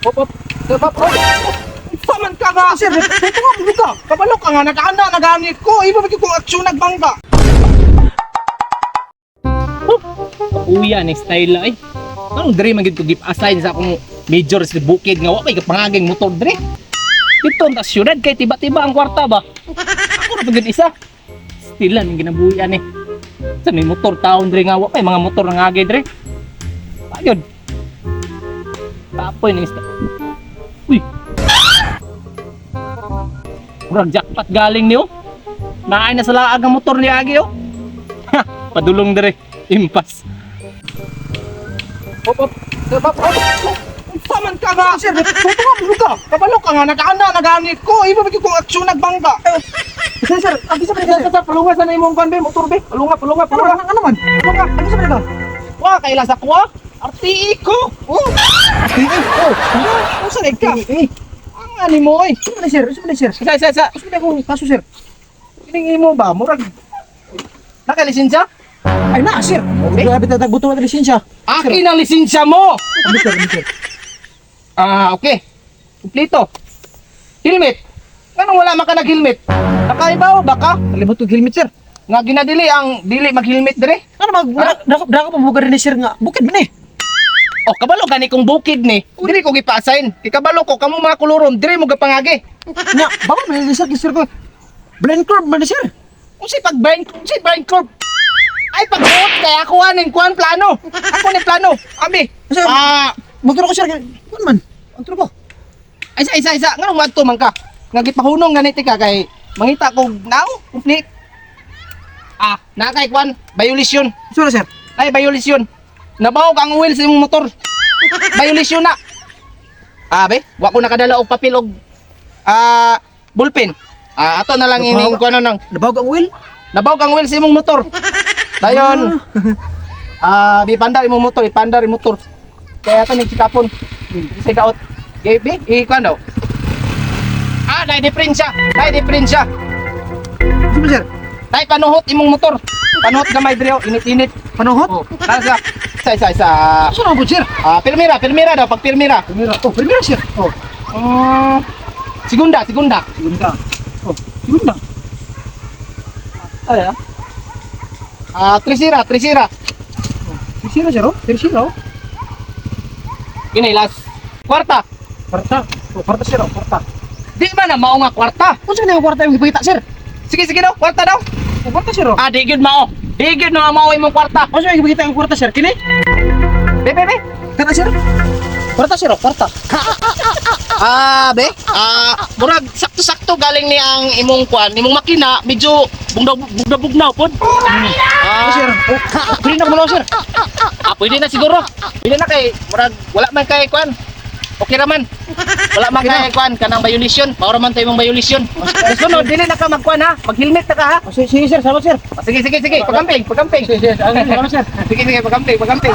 Op, op. Op, op, op. Unsa man ka nga? Sir, dito nga mo ka. Kabalo ka nga nakaana naganit ko. Iba ba gyud kong aksyon nagbangga? Uya ni style ay. Anong dre man gyud ko give assign sa akong major sa bukid nga wa may kapangaging motor dre. Dito ta syudad kay tiba-tiba ang kwarta ba. Ako ra pa gyud isa. Still lang ginabuhi ani. Sa may motor taon dre nga wa may mga motor nga ngagay dre. Ayun. Tapoy ning Uy. Murag jackpot galing niyo. Naay na sa laag ang motor ni Agi oh. Ha, padulong dre. Impas. Op, op. Op, op, op. Unsa man ka nga? Sir, dito nga mo ka. Kabalo ka nga nakaana naganit ko. Iba ba gyud kong aksyon nagbangga? Sir, sir, agi sa Sir, sir. sir, palunga sa na imong kwan be, motor be. Palunga, palunga, palunga. Ano man? Palunga. Agi sa ka? Wa kaila sa kuha. RTE ko. Oh. Oh, Unsa rin ka? eh. Ang ani mo oy. Ano man sir? Ano man sir? Isa, isa, isa. Ano man akong kaso sir? Kining imo ba murag Naka lisensya? Ay na sir. Okay. Grabe ta tagbuto na lisensya. Akin ang lisensya mo. Ano sir? Ano sir? Ah, okay. Kumplito. Helmet. Anong wala man ka nag-helmet? Nakaibaw ba ka? Kalimot og helmet sir. Nga ginadili ang dili mag-helmet dire. Ano mag dako dako pabugar ni sir nga bukid man eh. Oh, kabalo gani kong bukid ni. Diri ko gipa-assign. Ikabalo ko kamo mga kolorom dire mo gapangagi. Nya, bawal man ni sir kay sir ko. Blind curve man ni sir. Unsay pag blind, unsay blind curve? Ay pagbuot kay ako aning kuan plano. Ako ni plano. Abi. Sir, Ah, motor ko sir. Kuan man. Motor ko. isa isa isa nganong madto man ka? Nga gipahunong ganit ka kay mangita ko now complete. Ah, na kay kuan violation. Sure sir. Ay violation. Nabawog ang wheel sa imong motor. Violation na. Ah, be, wa ko nakadala og papel og ballpen. Ah, ato na lang ining kuan nang Nabawag ang wheel. nabawog ang wheel sa imong motor. Dayon. Ah, bi pandar imong motor, ipandar imong motor. Kaya ato ning sikapon. Sa daot. Gay be, i kuan daw. Ah, dai diferensya. Dai diferensya. Ano sir? Dai panuhot imong motor. Panuhot gamay dre, oh. Init-init. Panuhot? Oh, tara sa isa isa isa. Saan ang sir? Ah, pirmira, pirmira daw pag pirmira. Primera. Oh, primera sir. Oh, Segunda, segunda. segunda. Oh, segunda. Ay, ah. Ah, trisira, trisira. Tercera sir, oh. Tercera oh. Kini last. Kwarta. Kwarta. Oh, kwarta sir, oh, kwarta. Di ba na mao nga kwarta? Unsa na yung kwarta yung gipakita sir? Sige, sige daw, kwarta daw. Oh, kwarta sir, oh. Ah, di gyud mao. Di gyud na mao imong kwarta. Unsa yung gipakita yung kwarta sir? Kini? Be, be, be. Kana sir? Kwarta sir, oh, kwarta. Ah, be. Ah, murag sakto-sakto galing ni ang imong kwan, imong makina, medyo bugnaw bugnaw bugnaw pod. Ah, sir. Oh, pwede na kumulaw sir. Ah, pwede na siguro. Pwede na kay murag wala man kay kwan. Okay ra man. Wala man kay kwan kanang violation. Mao ra man to imong violation. Sunod dili na ka magkwan ha. Mag-helmet na ka ha. Oh, sige, sige sir, salamat sir. Ah, sige sige sige, pagamping, pagamping. Sige, sige, salamat sir. Sige sige, pagamping, pagamping.